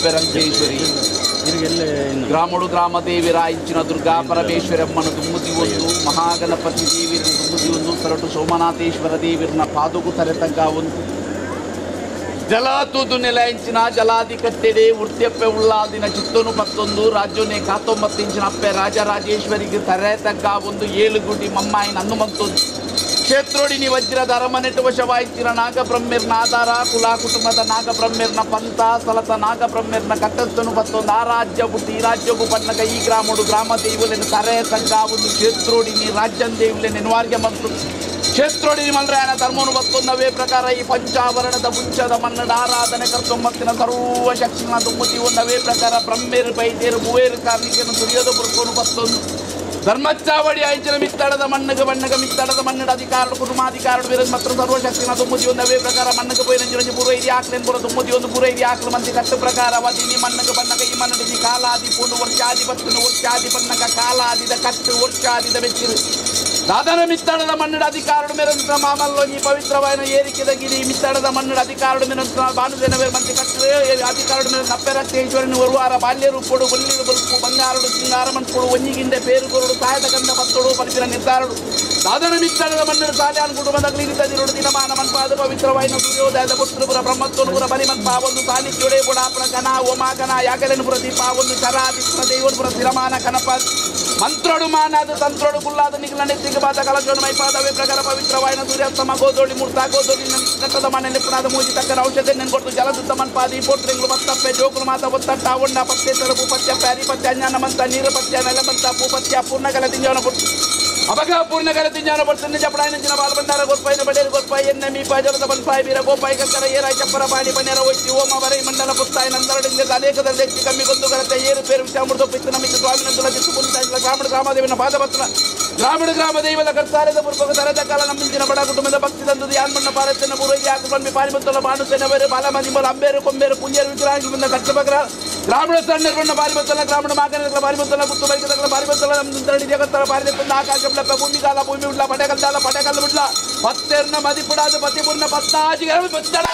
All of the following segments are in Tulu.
ಪೆರಂಗೇಶ್ವರಿ ಗ್ರಾಮಡು ಗ್ರಾಮ ದೇವಿರ ಇಂಚಿನ ದುರ್ಗಾ ಪರಮೇಶ್ವರಮ್ಮನ ದುಮ್ಮುದಿ ಒಂದು ಮಹಾಗಣಪತಿ ದೇವಿರನ ದುಮ್ಮುದಿ ಒಂದು ಸರಟು ಸೋಮನಾಥೇಶ್ವರ ದೇವಿರನ ಪಾದುಗು ತರೆತಗ್ಗ ಒಂದು ಜಲತೂದು ನೆಲ ಇಂಚಿನ ಜಲಾದಿ ಕಟ್ಟೆಡೆ ವೃತ್ಯಪ್ಪೆ ಉಳ್ಳಾದಿನ ಚಿತ್ತನು ಪತ್ತೊಂದು ರಾಜ್ಯೋನೆ ಕಾತೊಂಬತ್ತು ಇಂಚಿನ ಅಪ್ಪೆ ರಾಜರಾಜೇಶ್ವರಿಗೆ ತರೆ ತಗ್ಗ ಒಂದು ಏಳುಗುಡಿ ಮಮ್ಮಾಯಿನ ಹನುಮಂತೊಂದು ಕ್ಷೇತ್ರೋಡಿನಿ ವಜ್ರದ ಅರಮನೆಟು ವಶವಾಯಿತಿರ ನಾಗಬ್ರಹ್ಮಿರ್ನ ಆಧಾರ ಕುಲ ಕುಟುಂಬದ ನಾಗಬ್ರಹ್ಮಿರ್ನ ಪಂಥ ಸ್ಥಳದ ನಾಗಬ್ರಹ್ಮಿರ್ನ ಕಟ್ಟಸ್ತನು ಬತ್ತೊಂದು ಆ ರಾಜ್ಯ ಬುಟ್ಟಿ ಈ ರಾಜ್ಯಗೂ ಬಣ್ಣಗ ಈ ಗ್ರಾಮಡು ಗ್ರಾಮ ದೇವುಲೆನ ತರೆ ತಗ್ಗ ಒಂದು ಕ್ಷೇತ್ರೋಡಿನಿ ರಾಜ್ಯಂ ದೇವುಲೆ ನೆನ್ವಾರ್ಗೆ ಬಂತು ಕ್ಷೇತ್ರೋಡಿನಿ ಮಲ್ರಾಯನ ಧರ್ಮನು ಬತ್ತೊಂದವೇ ಪ್ರಕಾರ ಈ ಪಂಚಾವರಣದ ಮುಂಚದ ಮನ್ನಡ ಆರಾಧನೆ ಕರ್ತೊಂಬತ್ತಿನ ಸರ್ವ ಶಕ್ತಿನ ದುಮ್ಮತಿ ಒಂದವೇ ಪ್ರಕಾರ ಬ್ರಹ್ಮೇರು ಬೈದೇರು ಮೂವೇರು ಕಾರ್ಣಿಕೆಯನ್ನು ಸುರಿಯೋದು ಬುರ್ಕೋನು ಬತ್ತೊಂದು ಧರ್ಮಚಾವಡಿ ಐಂಚಿನ ಮಿತ್ತಡದ ಮಣ್ಣಗ ಬಣ್ಣಗ ಮಿತ್ತಡದ ಮನ್ನಡ ಅಧಿಕಾರಡು ಕುಟುಂಬಾಧಿಕಾರಡು ವಿರದ್ ಮಾತ್ರ ಸರ್ವಶಕ್ತಿನ ದುಮ್ಮುದಿ ಒಂದವೇ ಪ್ರಕಾರ ಮಣ್ಣಗ ಪೋಯಿನ ಪೂರ್ವ ಇರಿ ಆಕ್ಲೇನ್ ಪೂರ ದುಮ್ಮುದಿ ಒಂದು ಪೂರ ಇರಿ ಆಕ್ಲು ಮಂದಿ ಕಟ್ಟು ಪ್ರಕಾರ ವದಿನಿ ಮಣ್ಣಗ ಬಣ್ಣಗ ಈ ಮನ್ನಡಿ ಕಾಲಾದಿ ಪೂರ್ಣ ವರ್ಷಾದಿ ಪತ್ತನು ವರ್ಷಾದಿ ಬಣ್ಣಗ ಕಾಲಾದಿದ ಕಟ್ಟು ವರ್ಷಾದಿದ ಮೆಚ್ಚಿರು ದಾದನ ಮಿತ್ತಡದ ಮನ್ನಡ ಅಧಿಕಾರಡು ಮೇರಂತ ಮಾಮಲ್ಲೊಂಜಿ ಪವಿತ್ರವಾಯಿನ ಏರಿಕೆದ ಗಿರಿ ಮಿತ್ತಡದ ಮನ್ನಡ ಅಧಿಕಾರಡು ಮೇರಂತ ಭಾನುದೇನವೇರ್ ಮಂದಿ ಕಟ್ಟು ಅಧಿಕಾರದ ನಪ್ಪೆರಕ್ತೇಶ್ವರನ ಒರುವಾರ ಬಾಲ್ಯ ರೂಪೊಡು ಬೊಲ್ಲಿಡು ಬೊಲ್ಪು ಬಂಗಾರಡು ಸಿಂಗಾರ ಮನ್ಪುಡು ಒಂಜಿಗಿಂದೆ ಪೇರು ಕೊರಡು ಸಾಯದ ಗಂಧ ಪತ್ತೊಡು ಪನ್ಪಿನ ನಿರ್ಧಾರಡು ಸಾಧನ ಮಿತ್ರನ ಮನ್ನಡು ಸಾಲ್ಯಾನ್ ಕುಟುಂಬದ ಕ್ಲೀನಿತದಿರುಡು ದಿನಮಾನ ಮನ್ಪಾದ ಪವಿತ್ರವಾಯಿನ ಸೂರ್ಯೋದಯದ ಪುತ್ರಪುರ ಬ್ರಹ್ಮತ್ವನುಪುರ ಬಲಿಮನ್ಪಾ ಒಂದು ಸಾನ್ನಿಧ್ಯುಡೆ ಪುಡಾಪುರ ಗಣ ಓಮಾಗನ ಯಾಗಲೆನುಪುರ ದೀಪ ಒಂದು ಚರಾದಿತ್ನ ದೈವನುಪುರ ಸ್ಥಿರಮಾನ ಕನಪ ಮಂತ್ರಡು ಮಾನಾದ ತಂತ್ರಡು ಕುಲ್ಲಾದ ನಿಗಲ ನೆತ್ತಿಗೆ ಬಾತ ಕಲಶೋನು ಮೈಪಾದವೇ ಪ್ರಕಾರ ಪವಿತ್ರವಾಯಿನ ಸೂರ್ಯಾಸ್ತಮ ಗೋದೋಳಿ ಮೂರ್ತ ಗೋದೋಳಿ ನಟ್ಟದ ಮನೆಯಲ್ಲಿ ಪುನಾದ ಮೂಜಿ ತಕ್ಕನ ಔಷಧ ನೆನ್ಕೊಡ್ತು ಜಲದುತ್ತ ಮನ್ಪಾದಿ ಪೋಟ್ರಿಂಗ್ಲು ಮತ್ತಪ್ಪೆ ಜೋಕುಲು ಮಾತ ಒತ್ತಟ್ಟ ಉಂಡ ಪತ್ತೆ ತರಪು ಪತ್ಯ ಪ್ಯಾರಿ ಪತ್ಯ ಅಜ್ಞಾನ ಮಂತ ನೀರು ಪತ್ಯ ನೆಲಮಂತ ಪೂಪತ್ಯ ಪೂರ್ಣಕಲ ತಿಂಜವನ ಪುಟ್ಟು ಅಪಗ ಪೂರ್ಣಕಲ ತಿಂಜವನ ಪುಟ್ಟು ನಿಜ ಪಡಾಯಿನ ಬಾಲಬಂಡಾರ ಗೊರ್ಪಾಯಿನ ಬಡೇರು ಗೊರ್ಪಾಯಿ ಎನ್ನ ಮೀಪ ಜಲದ ಬನ್ಪಾಯಿ ವೀರ ಗೋಪಾಯಿ ಕಕ್ಕರ ಏರಾಯಿ ಚಪ್ಪರ ಪಾಡಿ ಪನ್ನೆರ ಒತ್ತಿ ಓಮ ವರೈ ಮಂಡಲ ಪುತ್ತಾಯಿ ನಂದರಡಿಂದ ಅನೇಕದ ವ್ಯಕ್ತಿ ಕಮ್ಮಿ ಗೊಂದು ಕರತೆ ಏರು ಪೇರು ವಿಷಾಮೃತ ಪಿತ್ತು ನಮಿತ ಸ್ವಾಮಿನಂದುಲ ದಿತ್ತು ಪುಂತಾಯಿನ ಗ್ರಾಮೀಣ ಗ್ರಾಮದೇವಿನ ಪಾದಪತ್ರ ಗ್ರಾಮೀಣ ಗ್ರಾಮ ದೈವದ ಕರ್ತಾರದ ಪೂರ್ವಕ ತರದ ಕಾಲ ನಮ್ಮಿಂಚಿನ ಬಡ ಕುಟುಂಬದ ಭಕ್ತಿ ತಂದದ್ದು ಯಾನ್ಮಣ್ಣ ಪಾರತ್ತನ ಪೂರ್ವ ಯಾಕು ಬನ್ನಿ ಪಾರಿಮತ್ತಲ ಬಾಣುಸೇನವರು ಬಾಲಮದಿಮಲ ಅಂಬೇರು ಕೊಂಬೇರು ಪುಂಜರು ವಿಗ್ರಹ ಕಟ್ಟಬಗ್ರ ಗ್ರಾಮೀಣ ಸಣ್ಣ ಬಾರಿಬತ್ತಲ ಗ್ರಾಮೀಣ ಮಾಗನ ಬಾರಿಬತ್ತಲ ಗುತ್ತು ಬೈಕದ ಬಾರಿಬತ್ತಲ ನಮ್ಮ ಜಗತ್ತರ ಬಾರಿದ ಆಕಾಶ ಭೂಮಿಗಾಲ ಭೂಮಿ ಉಡ್ಲ ಪಡೆಗಲ್ದಾಲ ಪಡೆಗಲ್ಲು ಬಿಡ್ಲ ಪತ್ತೆರ್ನ ಮದಿಪುಡಾದ ಪತಿಪುರ್ನ ಪತ್ತಾಜಿ ಪತ್ತಡ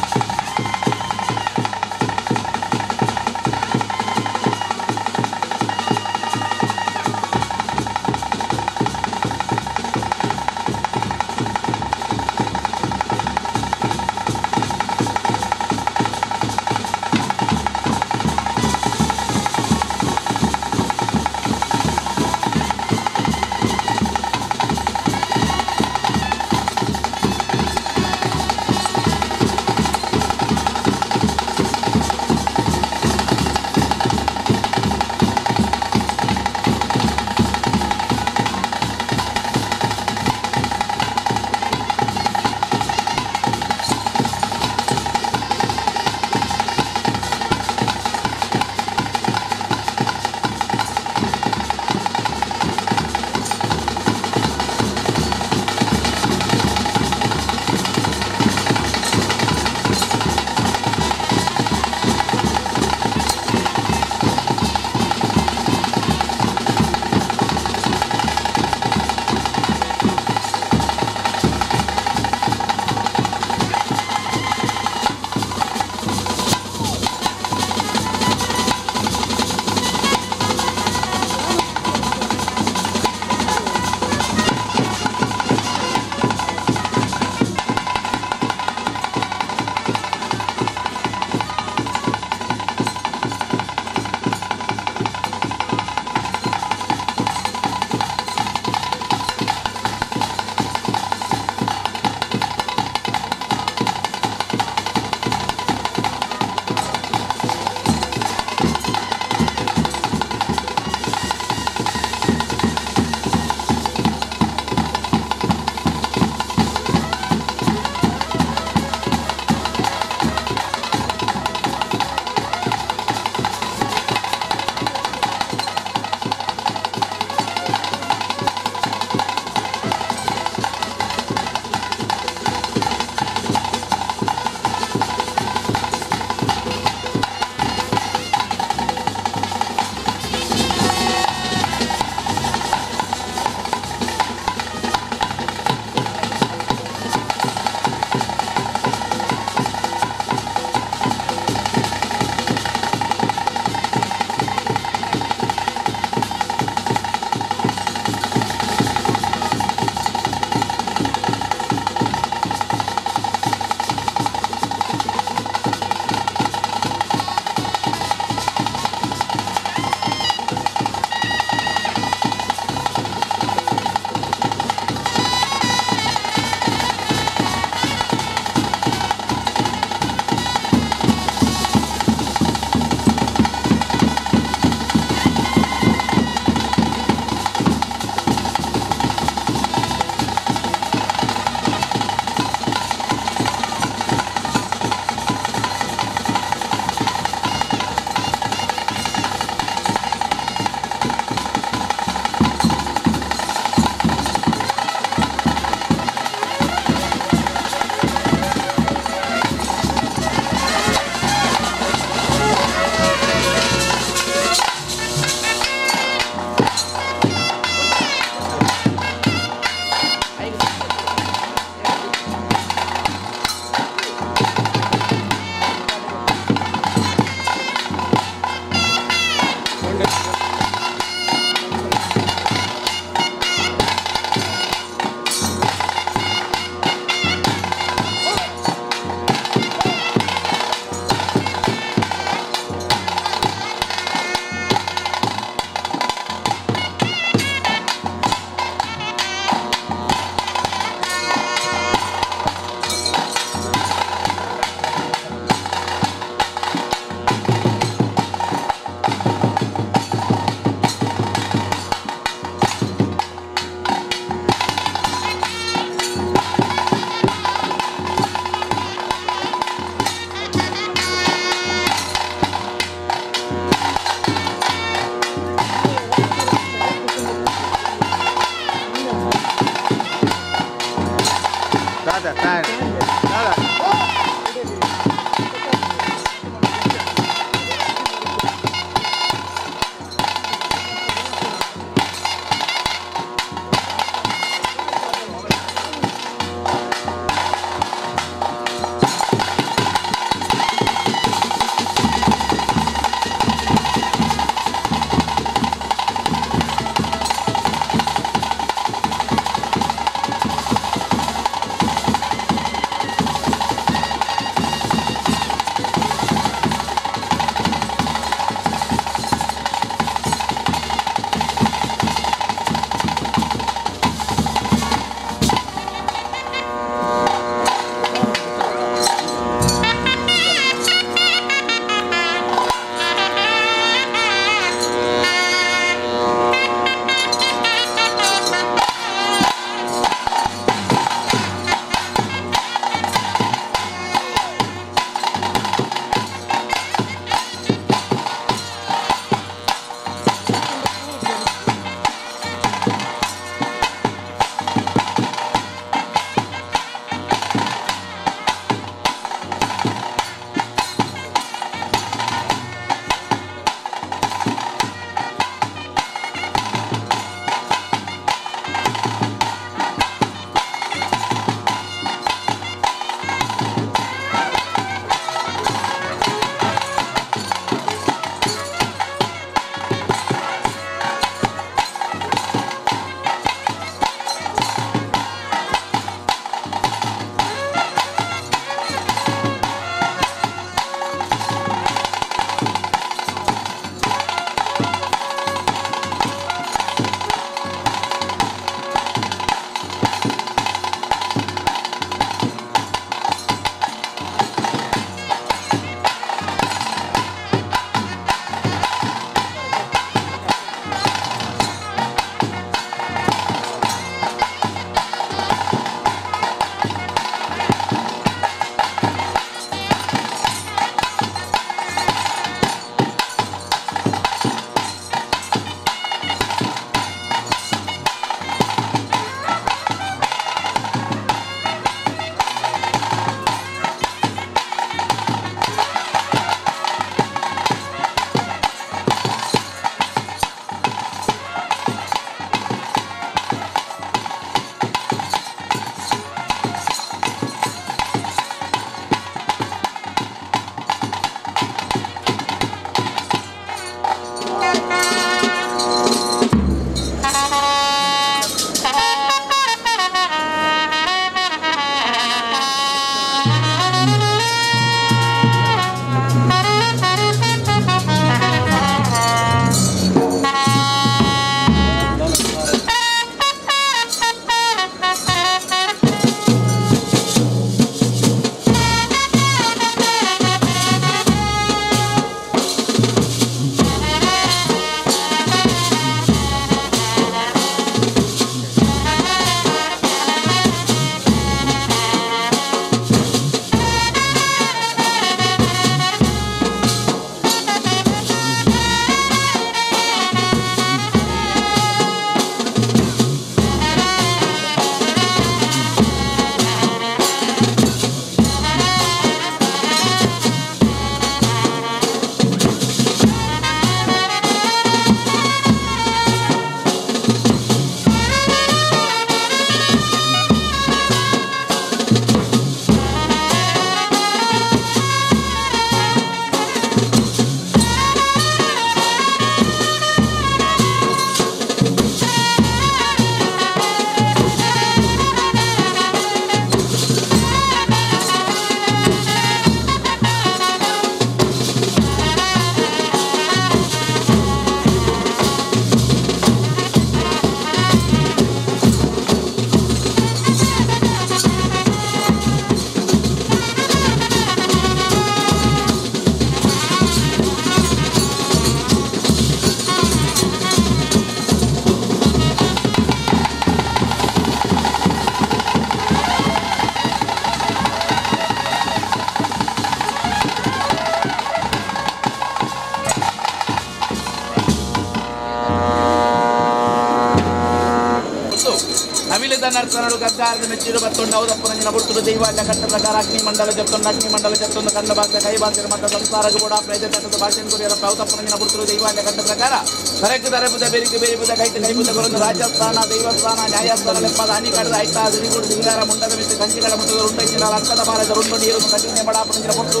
ನರ್ತನಡು ಗಗ್ಗಾರದ ಮೆಚ್ಚಿಡು ಬತ್ತೊಂಡು ಹೌದಪ್ಪನ ಬುಡ್ತುಡು ದೈವಾಲ ಕಟ್ಟ ಪ್ರಕಾರ ಅಗ್ನಿ ಮಂಡಲ ಜತ್ತೊಂದು ಅಗ್ನಿ ಮಂಡಲ ಜತ್ತೊಂದು ಕಣ್ಣ ಭಾಷೆ ಕೈ ಭಾಷೆ ಮತ ಸಂಸಾರ ಕೂಡ ಪ್ರೇತ ತಟ್ಟದ ಭಾಷೆ ಕುರಿಯರ ಹೌದಪ್ಪನ ಬುಡ್ತುಡು ದೈವಾಲ ಕಟ್ಟ ಪ್ರಕಾರ ಸರಕು ತರಪುದ ಬೆರಿಕು ಬೇರಿಪುದ ಕೈತ ಕೈಪುದ ಕೊರೊಂದು ರಾಜಸ್ಥಾನ ದೈವಸ್ಥಾನ ನ್ಯಾಯಸ್ಥಾನ ಲೆಪ್ಪದ ಅನಿಕಡದ ಐತ ಸಿರಿಗುಡು ಸಿಂಗಾರ ಮುಂಡದ ಮಿತ್ತು ಕಂಚಿಗಳ ಮುಟ್ಟದ ರುಂಡಂಚಿನ ಲಕ್ಕದ ಬಾರದ ರುಂಡು ನೀರು ಕಠಿಣ ಬಡಾಪನಂಚಿನ ಪೊಟ್ಟು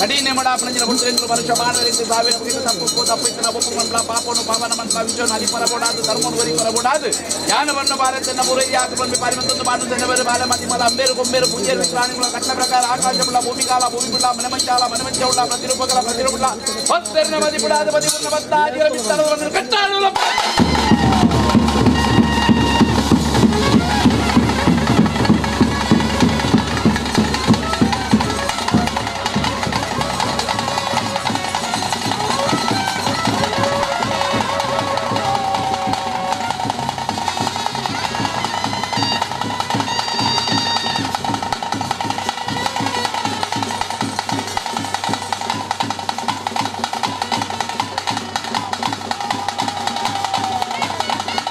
ಕಠಿಣ ಬಡಾಪನಂಚಿನ ಪೊಟ್ಟು ಎಂದು ಮನುಷ್ಯ ಮಾನವರಿಗೆ ಸಾವಿರ ಮುಗಿದ ತಪ್ಪು ತಪ್ಪಿತ್ತನ ಒಪ್ಪು ಮಂಡಲ ಪಾಪನು ಪಾವನ ಮಂಡಲ ವಿಶ್ವನ ಅಲಿಪರ ಬೋಡಾದು ಧರ್ಮನು ವರಿಪರ ಬೋಡಾದು ಜ್ಞಾನವನ್ನು ಭಾರತನ ಮುರೈಯಾಕ ಬಂದು ಪಾರಿಮತ್ತೊಂದು ಮಾಡು ಜನವರು ಬಾಲ ಮತಿಮಲ ಅಂಬೇರು ಕೊಂಬೇರು ಪೂಜೆರು ವಿಕ್ರಾಣಿಗಳ ಕಟ್ಟ ಪ್ರಕಾರ ಆಕಾಶವುಳ್ಳ ಭೂಮಿಕಾಲ ಭೂಮಿಪುಳ್ಳ ಮನಮಂಚಾಲ ಮನಮಂಚವುಳ್ಳ ಪ್ರತಿರೂಪಗಳ ಪ್ರತಿರೂಪುಳ್ಳ ಭಕ್ತರನ್ನ ಮದಿಪುಡಾದ ಮದಿಪುರ್ಣ ಭಕ್ತಾದಿಗಳ ಬಿತ್ತರವನ್ನು ಕಟ್ಟಾಡುವ Thank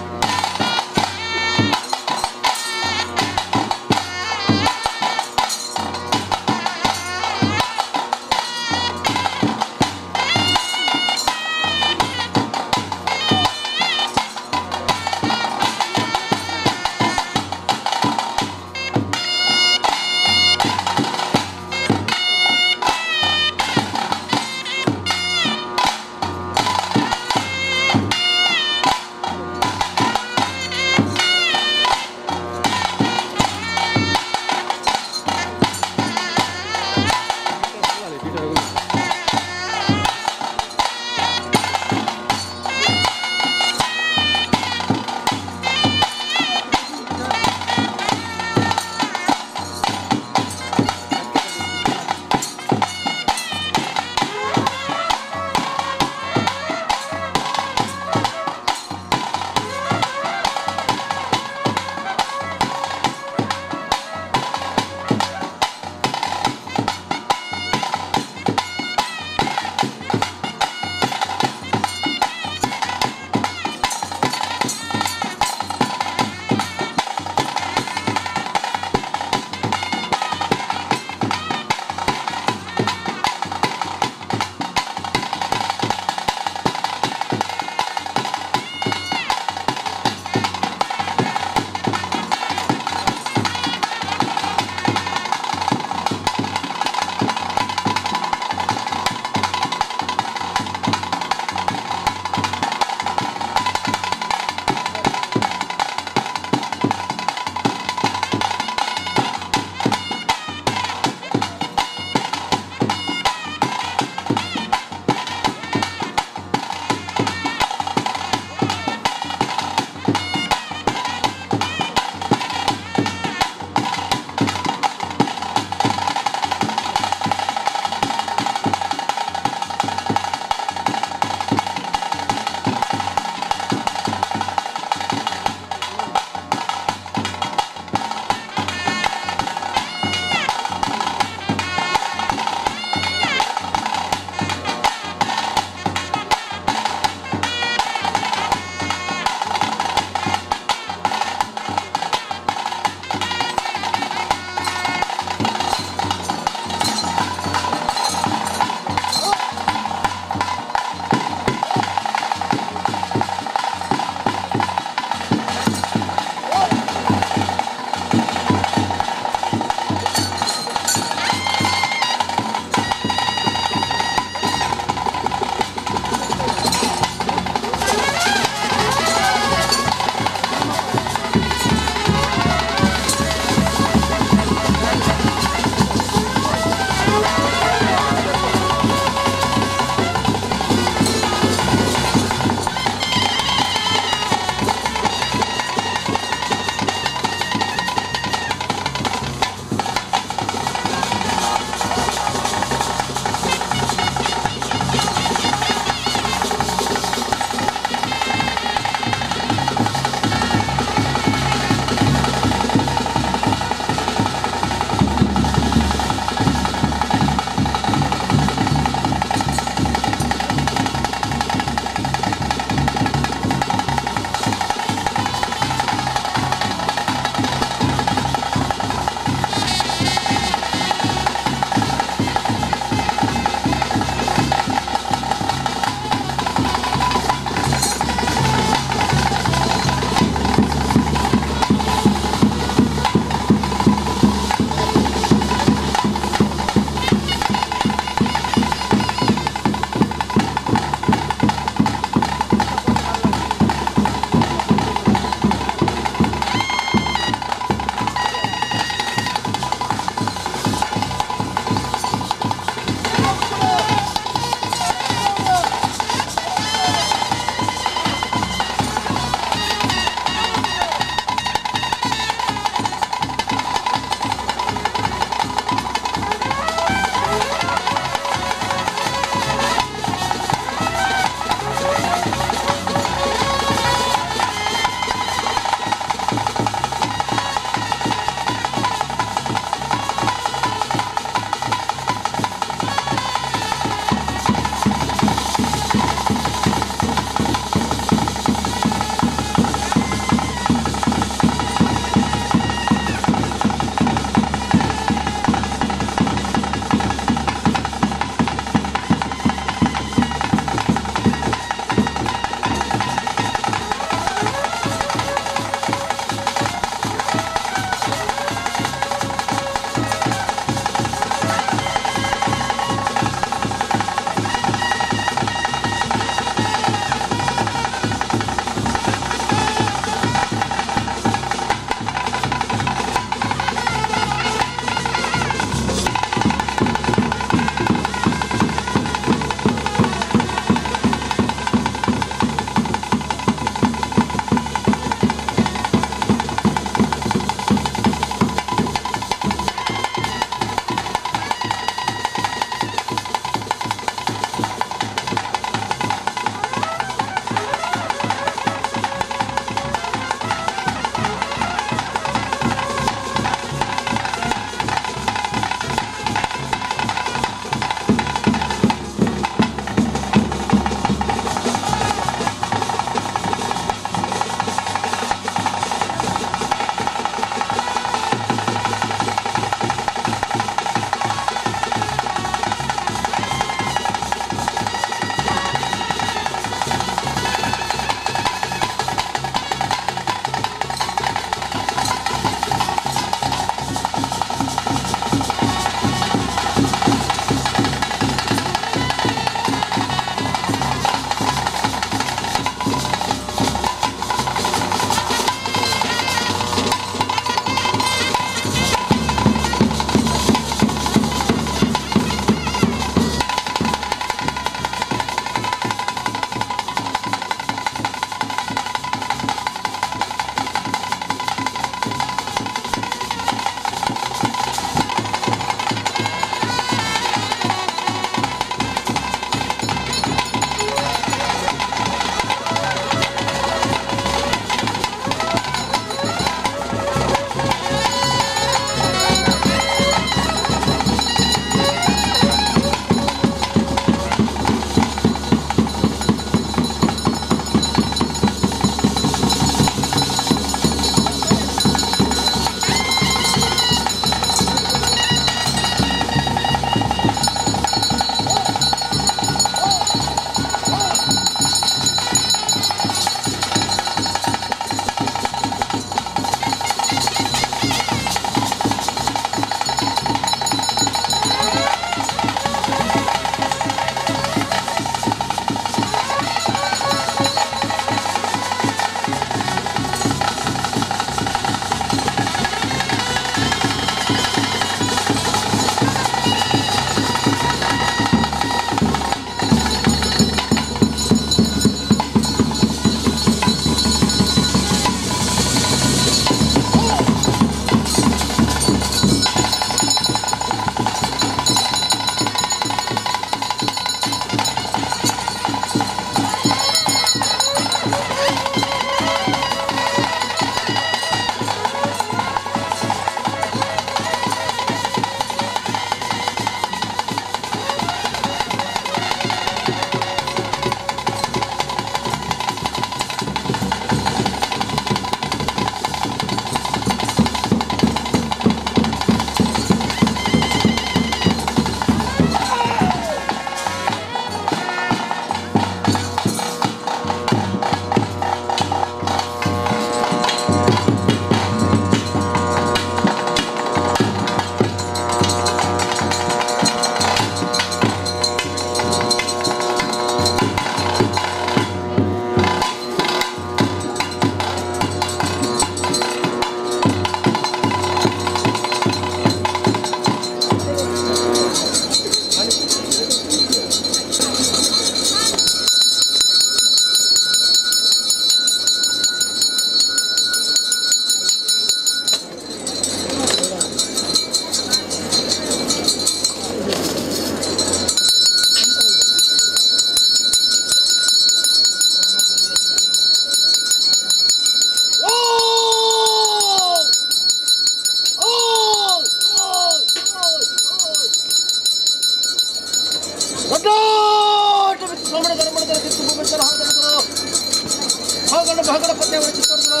ಚಿತ್ತೋರ್ದಲು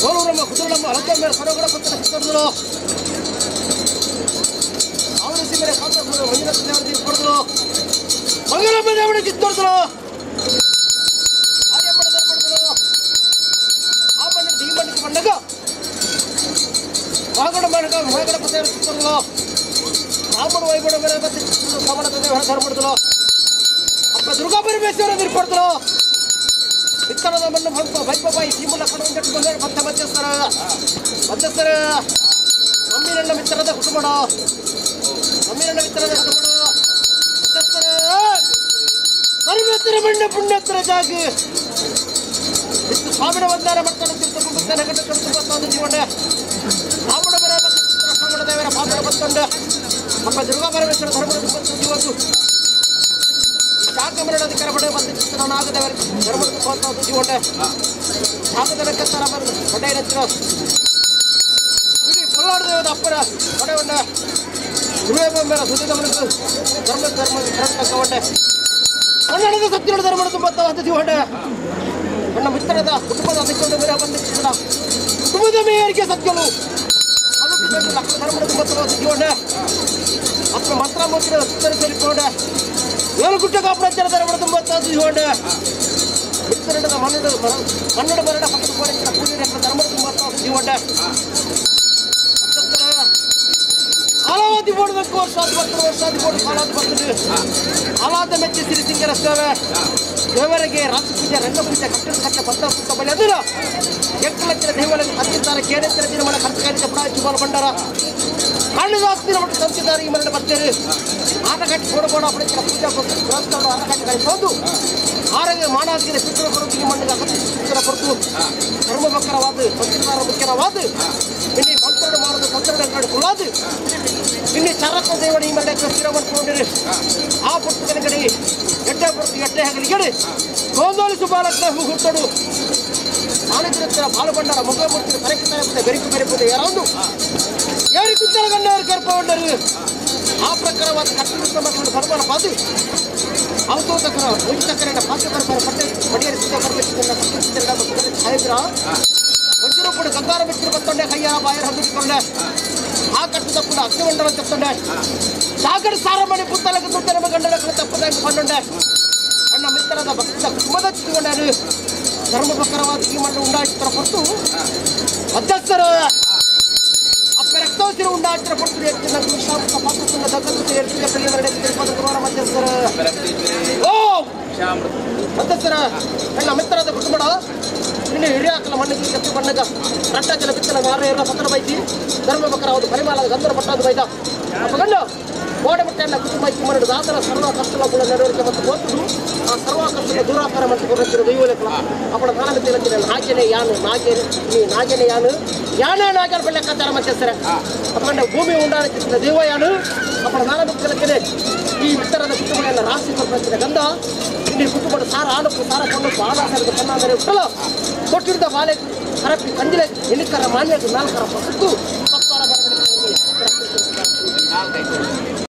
ಗೋಲೂರಮ್ಮ ಕುದುರಮ್ಮ ಹಳದ ಮೇಲೆ ಸರೋಗಡ ಪತ್ತನ ಚಿತ್ತೋರ್ದಲು ಸಾವರಸಿ ಮೇಲೆ ಕಾಂತ ಮಂಜುನಾಥ ದೇವರ ತೀರ್ಪಡ್ದಲು ಮಂಗಳಮ್ಮ ದೇವರ ಚಿತ್ತೋರ್ದಲು ಆರ್ಯಮ್ಮನ ಧರ್ಮಡ್ದಲು ಆ ಮಣ್ಣಿಗೆ ಈ ಮಣ್ಣಿಗೆ ಮಣ್ಣಗ ವಾಗಡ ಮಣ್ಣಗ ವಾಗಡ ಪತ್ತೇವರ ಚಿತ್ತೋರ್ದಲು ರಾಮಣ ವೈಗುಣ ಮೇಲೆ ಮತ್ತೆ ಸಮಾನ ದೇವರ ಧರ್ಮಡ್ದಲು ಅಪ್ಪ ದುರ್ಗಾ ಪರಮೇಶ್ವರ ತೀರ್ಪಡ್ದಲು ಇತ್ತರದ ಮಣ್ಣು ಭಂಪ ಭೈಪಬಾಯಿ ಸೀಮಲ ಕಡೊಂದಟ್ಟು ಬಂದರೆ ಭಕ್ತ ಮಧ್ಯಸ್ಥರ ಮಧ್ಯಸ್ಥರ ನಮ್ಮಿರಣ್ಣ ಮಿತ್ರದ ಕುಟುಂಬಡ ನಮ್ಮಿರಣ್ಣ ಮಿತ್ರದ ಕುಟುಂಬಡ ಮಧ್ಯಸ್ಥರ ಪರಮೇಶ್ವರ ಮಣ್ಣು ಪುಣ್ಯತ್ರ ಜಾಗ ಇತ್ತು ಸ್ವಾಮಿನ ವಂದನ ಮಾಡ್ತಾನೆ ತೀರ್ಥ ಕುಟುಂಬ ಗಂಡ ತುಂಬ ಜೀವನ ರಾಮಣ ಬರ ಸ್ವಾಮಿನ ದೇವರ ಪಾತ್ರ ಬಂತಂಡ ಅಪ್ಪ ದುರ್ಗಾ ಪರಮೇಶ್ವರ ಧರ್ಮದ ಜೀವದ್ದು ಶಾಕಮರಣ ಅಧಿಕಾರ ಪಡೆದ ಬಂದ ಚಿತ್ರನಾಗದವರ ಧರ್ಮದ ತುಂಬ ಜೀವನ ಶಾಕದ ಲೆಕ್ಕತ್ತರ ಬಂದು ಹೊಡೆಯ ಇಡೀ ಪೊಲ್ಲಾಡದೇವದ ಅಪ್ಪರ ಹೊಡೆವನ್ನ ಮೇಲೆ ಸುದ್ದಿದವನಿಗೆ ಧರ್ಮ ಧರ್ಮ ತಕ್ಕವಟ್ಟೆ ಕನ್ನಡದ ಸತ್ಯನ ಧರ್ಮದ ತುಂಬ ಜೀವನ ನನ್ನ ಮಿತ್ರದ ಕುಟುಂಬದ ಅಧಿಕೃತ ಮೇಲೆ ಬಂದ ಚಿತ್ರ ಕುಟುಂಬದ ಮೇಯರಿಗೆ ಸತ್ಯಗಳು ಧರ್ಮದ ತುಂಬ ಜೀವನ ಅಪ್ಪ ಮಂತ್ರ ಮೂರ್ತಿನ ಸುತ್ತರ ಸೇರಿಕೊಂಡೆ ಏಳು ಗುಡ್ಡ ಕಾಪಡ ಧರ್ಮದ ತುಂಬ ಜೀವನ ಮಿತ್ರದ ಮನ್ನಡ ಮನ್ನಡ ಮರಣ ಪಕ್ಕದ ಕೋರಿನ ಪೂಜೆ ಧರ್ಮದ ತುಂಬ ಜೀವನ ಕಾಲಾವಧಿ ಬೋಡಬೇಕು ವರ್ಷಾದಿ ಬರ್ತದೆ ವರ್ಷಾದಿ ಬೋಡು ಕಾಲಾದಿ ಬರ್ತದೆ ಆಲಾದ ಮೆಚ್ಚಿ ಸಿರಿಸಿಂಗರ ಸೇವೆ ದೇವರಿಗೆ ರಾಜಪೂಜೆ ರಂಗಪೂಜೆ ಕಟ್ಟಡ ಕಟ್ಟ ಭತ್ತ ಸುತ್ತ ಬಳಿ ಅದರ ಎಕ್ಕಲಚ್ಚಿನ ದೇವಾಲಯ ಹತ್ತಿದ್ದಾರೆ ಕೇಳೆತ್ತರ ದಿನಮಣ ಖರ್ಚು ಪುಡಾಚಿ ಬಾಲ ಬಂಡಾರ ಕಾಳಿದಾಸ್ತಿನ ಮಟ್ಟ ತಂತಿದ್ದಾರೆ ಈ ಮರಣ ಬರ್ತಾರೆ ಆಟಕಟ್ಟಿ ಕೊಡಬೋಡ ಪಡೆದ ಪೂಜಾ ಪುರಸ್ಕಾರ ಆಟಕಟ್ಟಿ ಕಳಿಸೋದು ಆರೋಗ್ಯ ಮಾನಾದಿಗೆ ಪಿತೃ ಕೊರತಿಗೆ ಮಣ್ಣಿಗೆ ಅಗತ್ಯ ಶಿಕ್ಷಣ ಕೊರತು ಧರ್ಮ ಬಕ್ಕರವಾದ ಸಂಸ್ಕಾರ ಮುಖ್ಯವಾದ ಇಲ್ಲಿ ಮಂತ್ರಣ ಮಾಡದ ತಂತ್ರಣ ಕುಲ್ಲಾದು ಇಲ್ಲಿ ಚರಕ ದೇವಣ ಈ ಮರಣ ಸ್ಥಿರ ಮಾಡ್ಕೊಂಡಿರಿ ಆ ಪುಸ್ತಕದ ಕಡೆ ಎಟ್ಟೆ ಪುರ್ತು ಎಟ್ಟೆ ಹಗಲಿಗಡೆ ಗೋಂದೋಳಿಸು ಬಾಲಕನ ಮುಹೂರ್ತಡು ಆನಂದಿರುತ್ತರ ಬಾಲಬಂಡರ ಮುಖಮೂರ್ತಿ ಕರೆಕ್ಟ್ ತರಪುತ್ತೆ ಬೆರಿಕು ಬೆರಿಪುತ್ತೆ ಯಾರೊಂದು ಯಾರಿ ಕುಂತರ ಗಣ್ಣವರು ಕರ್ಪಗೊಂಡರು ಆ ಪ್ರಕಾರವಾದ ಕಟ್ಟಡ ಮಕ್ಕಳು ಧರ್ಮನ ಪಾದು ಅವತೋತಕರ ಉಚಿತಕರಣ ಪಾತ್ರಕರ ಪಟ್ಟೆ ಮಡಿಯರಿ ಸಿದ್ಧ ಪರಮೇಶ್ವರನ ಸಾಹೇಬ್ರ ವಜ್ರೂಪುಡು ಗಂಗಾರ ಮಿತ್ರ ಬತ್ತೊಂಡೆ ಕೈಯಾರ ಬಾಯರ ಹಂದಿಟ್ಟುಕೊಂಡೆ ಆ ಕಟ್ಟು ತಪ್ಪುಡ ಅಗ್ನಿವಂಡಲ ತಪ್ಪೊಂಡೆ ಸಾಗರ ಸಾರಮಣಿ ಪುತ್ತಲಕ ದುಡ್ಡನ ಗಂಡನ ತಪ್ಪದಾಗಿ ಪಂಡೊಂಡೆ ಅಣ್ಣ ಮಿತ್ರದ ಭಕ್ತ ಕುಟುಂಬದ ಚಿತ್ತುಕೊಂಡರು ಧರ್ಮ ಪ್ರಕಾರವಾದ ಈ ಮಣ್ಣು ಉಂಡಾಚಿತರ ಹೊರತು ಮಧ್ಯಸ್ಥರ ಅಪ್ಪ ರಕ್ತೋಸಿರು ಉಂಡಾಚಿತರ ಹೊರತು ಹೆಚ್ಚಿನ ವಿಷಾಮೃತ ಪಾತ್ರದಿಂದ ದಗ್ಗದ ಎರ್ತಿಗೆ ಬೆಳೆಯ ಮಧ್ಯಸ್ಥರ ಓ ಮಧ್ಯಸ್ಥರ ಅಣ್ಣ ಮಿತ್ರದ ಕುಟುಂಬ ಇನ್ನು ಹಿರಿಯಾಕಲ ಮಣ್ಣಿಗೆ ಕತ್ತಿ ಬಣ್ಣಗ ರಟ್ಟ ಜಲ ಬಿತ್ತಲ ನಾರ ಎಲ್ಲ ಪತ್ರ ಬೈತಿ ಧರ್ಮ ಬಕರ ಪರಿಮಾಣದ ಗಂಧರ ಪಟ್ಟಾದ ಬೈದ ಅಪ್ಪ ಗಂಡು ಕೋಡೆ ಮಟ್ಟೆಲ್ಲ ಕುಟುಂಬ ಮರಡು ದಾದರ ಸರ್ವ ಕಷ್ಟಲ ಕೂಡ ನೆರವೇರಿಕೆ ಮತ್ತು ಗೊತ್ತು ಆ ಸರ್ವ ಕಷ್ಟದ ದೂರಾಕಾರ ಮತ್ತು ಕೊರತಿರೋ ದೈವಲೇಖನ ಅಪ್ಪಣ ಕಾಲಮಿತಿಲಕ್ಕಿನ ನಾಗೇನೆ ಯಾನು ನಾಗೇನೆ ನೀ ನಾಗೇನೆ ಯಾನು ಯಾನೇ ನಾಗರ ಬೆಳ್ಳಕ್ಕಾಚಾರ ಮಧ್ಯಸ್ಥರ ಅಪ್ಪಂಡ ಭೂಮಿ ಉಂಡಾನ ಚಿತ್ರ ದೈವ ಯಾನು ಅಪ್ಪಣ ನಾಲಮಿತಿಲಕ್ಕಿನೆ ಈ ಮಿತ್ರದ ಕುಟುಂಬಗಳನ್ನು ರಾಶಿ ಕೊರತಿನ ಗಂಧ ಇಲ್ಲಿ ಕುಟುಂಬದ ಸಾರ ಆಲಕ್ಕು ಸಾರ ಕೊಂಡು ಬಾಲ ಸಾರದ ಕಣ್ಣಾದರೆ ಉಟ್ಟಲ ಕೊಟ್ಟಿದ್ದ ಬಾಲೆ ಹರಪಿ ಕಂಜಿಲೆ ಎಣಿಕರ ಮಾನ್ಯಕ್ಕೆ ನಾಲ್ಕರ ಪಸುಕು ಸತ್ತಾರ.